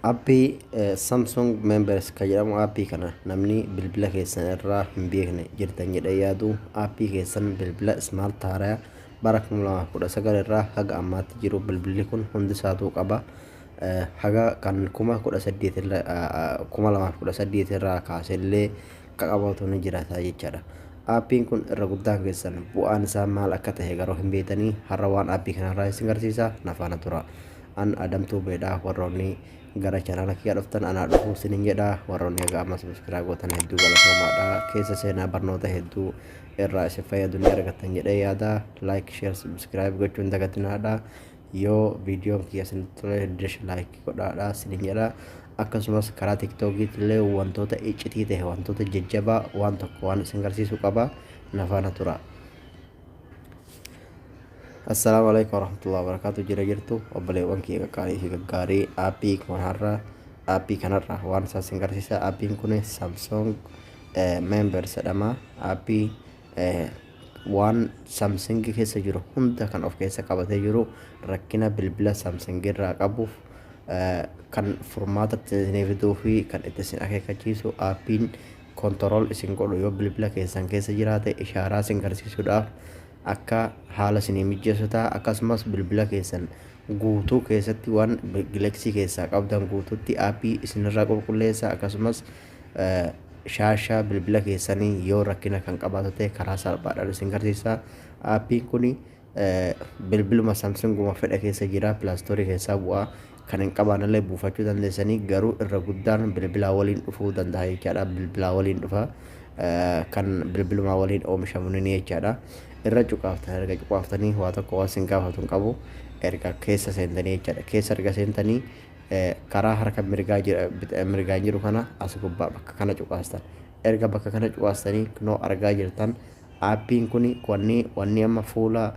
Aappii Samsung Members kan jedhamu, aappii kana namni bilbila keessan irraa hin beekne jirtan jedhee yaadu, aappii keessan bilbila smart haaraa bara 2019 irraa haga ammaatti jiru bilbilli kun hundi isaatuu qaba. Haga kan 2018 irraa kaasellee qabatu ni jiraata jechaadha. Aappiin kun irra guddaan keessan bu'aan isaa maal akka ta'e garuu hin beektanii. Har'a waan aappii kanarraa isin garsiisa, na faana tura. An Adamtuu Beedhaa. Warroonni gara chanaala kiyyaa dhuftan, anaa dhufuu isinin jedha. Warroonni haga amma subscribe gootan, hedduu galatoomaadha. Keessa seenaa barnoota hedduu irraa isin fayyadu ni argattan jedhee yaada. Like, share, subscribe gochuun dagatinaadha. Yoo viidiyoon kiyya isinitti tole, dish like godhaadha isinin jedha. Akkasumas karaa TikTokiitti illee wantoota iccitii ta'e, wantoota jajjabaa waan tokko waan isin garsiisuu qaba, na faana tura. Assalaamu alaikum warahmatullahi wabarakatuh. Jira jirtu, obboleewwan kiyya qaqqaalii fi gaggaarii? Aappii kanarra, aappii kanarra waan isaa isin garsiisa. Aappiin kun Samsung Members jedhama. Aappii waan Samsung keessa jiru hunda kan of keessa qabatee jiru, rakkina bilbila Samsung irraa qabuuf kan furmaata isinii fiduu fi kan itti isin akeekkachiisu, aappiin control isin godhu yoo bilbila keessan keessa jiraate ishaaraa isin garsiisuudhaaf akka haala isinii mijeessu ta'a. Akkasumas bilbila keessan guutuu keessatti waan Galaxy keessaa qabdan guutuutti aappii isinirraa qulqulleessa. Akkasumas shaashaa bilbila keessanii yoo rakkina kan qabaatu ta'e karaa salphaadhaan isin garsiisa. Aappiin kun bilbiluma Samsunguma fedha keessa jira, Play Store keessaa bu'aa. Kan hin qabaannellee buufachuu dandeessanii, garuu irra guddaan bilbilaa waliin dhufuu danda'a jechaadha. Bilbilaa waliin dhufa, kan bilbilumaa waliin oomishamu ni jechaadha. Irra cuqaaftan. Erga cuqaaftanii waa tokko waan isin gaafatu hin qabu. Erga keessa seentanii jechaadha. Keessa erga seentanii karaa harka mirgaa mirgaan jiru kana as gubbaa bakka kana cuqaastan. Erga bakka kana cuqaastanii, kunoo argaa jirtan, aappiin kun wanni amma fuula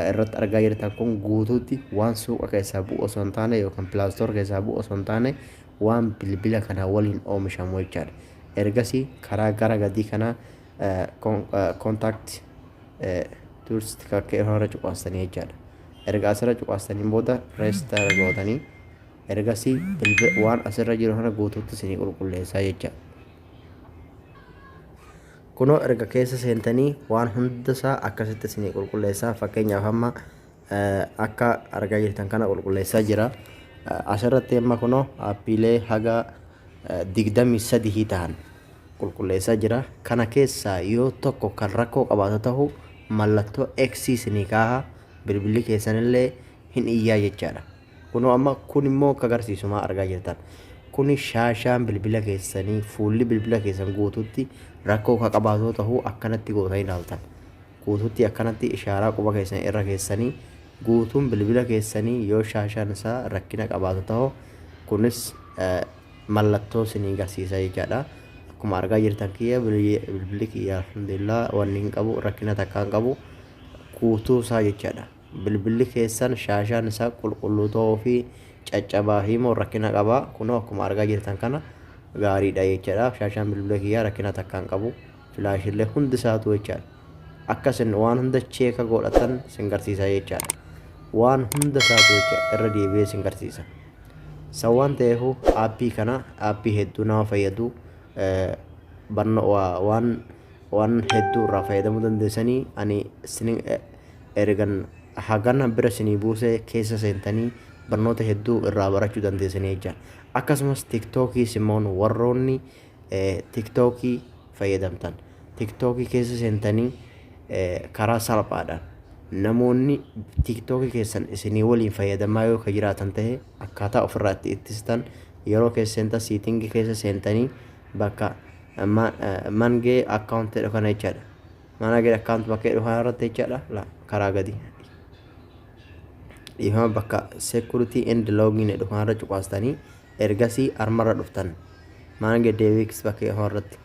irratti argaa jirtan kun guutuutti waan suuqa keessaa bu'u osoo hin taane yookaan Play Store keessaa bu'u osoo hin taane, waan bilbila kana waliin oomishamu jechaadha. Ergasii karaa gara gadii kana contact us irra cuqaastanii jechaadha. Erga asirra cuqaastaniin booda restart gootanii, ergasii waan asirra jiru kana guutuutti isinii qulqulleessaa jechaadha. Kunoo erga keessa seentanii waan hundasaa akkasitti isinii qulqulleessaa. Fakkeenyaaf amma akka argaa jirtan kana qulqulleessaa jira. Asirratti amma kunoo aappiilee haga 23 ta'an qulqulleessaa jira. Kana keessaa yoo tokko kan rakkoo qabaatu ta'u mallattoo X isinii kaaha, bilbilli keessanillee hin iyyaa jechaadha. Kunoo amma kun immoo akka agarsiisu maa argaa jirtan. Kuni shaashaan bilbila keessanii, fuulli bilbila keessan guutuutti rakkoo ka qabaatu ta'uu akkanatti gootanii ilaaltan. Guutuutti akkanatti ishaaraa quba keessan irra keessanii guutuun bilbila keessanii yoo shaashaan isaa rakkina qabaatu ta'u kunis mallattoo isinii garsiisa jechaadha. Akkuma argaa jirtan kiyya bilbilli kiyya alhamdulillah wanni hin qabu, rakkina takka hin qabu guutuu isaa jechaadha. Bilbilli keessan shaashaan isaa qulqulluu ta'uu fi caccabaa fi immoo rakkina qaba. Kunoo akkuma argaa jirtan kana gaariidha jechaadha. Shaashaan bilbila kiyyaa rakkina takka hin qabu. Filaashillee hundi isaatu jechaadha. Akka isin waan hunda check godhatan isin garsiisa jechaadha. Waan hunda isaatu jecha irra deebi'ee isin garsiisa. San waan ta'eef aappii kana, aappii hedduu nama fayyadu, waan hedduu irraa fayyadamuu dandeessanii, ani isin ergan hagana bira isinii buusee keessa seentanii barnoota hedduu irraa barachuu dandeessanii jecha. Akkasumas TikTokii simoon, warroonni TikTokii fayyadamtan, TikTokii keessa seentanii karaa salphaadhaan namoonni TikTokii keessan isinii waliin fayyadamaa yoo ka jiraatan ta'e akkaataa ofirraa itti ittistan, yeroo keessa seentan setting keessa seentanii bakka manage account jedhu kana jechaadha. Manage account bakka jedhu kana irratti jechaadha, karaa gadi dhiifama, bakka security and login jedhu kanarra cuqaastanii, ergasii armarra dhuftan, manage devices bakka jedhu irratti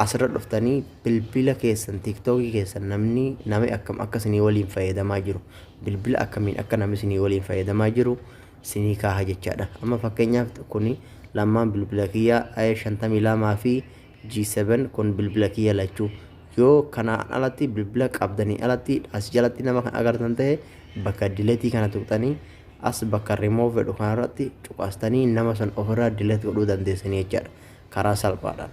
asirra dhuftanii, bilbila keessan TikTokii keessan namni nama akkam akka isinii waliin fayyadamaa jiru, bilbila akkamiin akka namni isinii waliin fayyadamaa jiru isinii kaaha jechaadha. Amma fakkeenyaaf kuni lamaan bilbila kiyyaa A52 fi G7 kun bilbila kiyya lachuu. Yoo kanaan alatti bilbila qabdanii alatti as jalatti nama kan agartan ta'e, bakka delete kana tuqxanii As bakka remove jedhu kanarratti cuqaastanii nama san ofirraa delete godhuu dandeessanii jechaadha karaa salphaadhaan.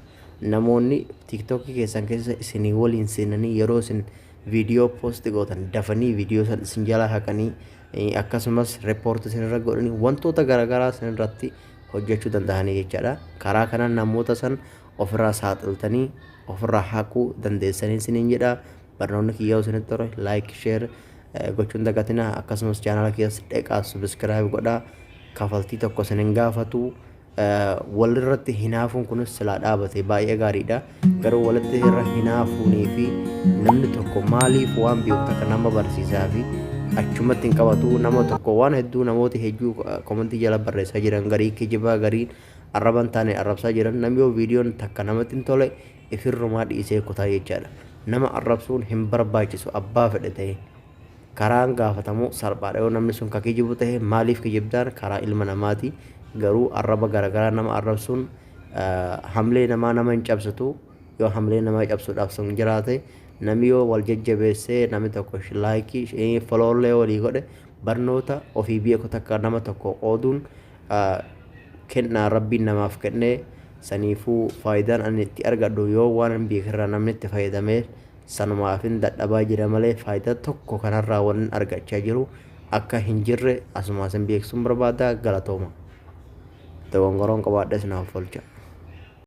Namoonni TikTokii keessan keessa isinii waliin seenanii yeroo isin viidiyoo post gootan dafanii viidiyoo san isin jalaa haqanii, akkasumas report isinirra godhanii wantoota garaagaraa isinirratti hojjechuu danda'anii jechaadha. Karaa kanaan namoota san ofirraa saaxiltanii ofirraa haquu dandeessanii isiniin jedha. Barnoonni kiyyaa isinitti tole like, share gochuun dagatina. Akkasumas chaanala kiyyas dheqaa subscribe godhaa. Kafaltii tokko isin hin gaafatu. Walirratti hinaafuun kunis silaa dhaabate baay'ee gaariidha. Garuu walitti irra hinaafuunii fi namni tokko maaliif waan beeku takka nama barsiisaa fi achumatti hin qabatu. Nama tokko waan hedduu namooti hedduu komantii jala barreessaa jiran, garii kijibaa, garii arraba hin taane arrabsaa jiran. Namni yoo viidiyoon takka namatti hin tole ifirrumaa dhiisee kutaa jechaadha. Nama arrabsuun hin barbaachisu abbaa fedhe ta'e. Karaan gaafatamu salphaadha. Yoo namni sun ka kijibu ta'e, maaliif kijibdaan, karaa ilma namaati. Garuu arraba garaagaraa nama arrabsuun hamlee namaa nama hin cabsitu. Yoo hamlee namaa cabsuudhaaf sun jiraate, namni yoo wal jajjabeessee, namni tokko like, followllee walii godhe, barnoota ofii beeku takka nama tokko qooduun kennaa rabbiin namaaf kennee. Saniifuu faayidaan ani itti argadhu yoo waan hin beekirraa namni itti fayyadamee sanumaafin dadhabaa jira malee, faayidaa tokko kanarraa waan argachaa jiru akka hin jirre asumaa isin beeksisuun barbaada. Galatooma. Dogongoroon qabaadhes naaf olcha.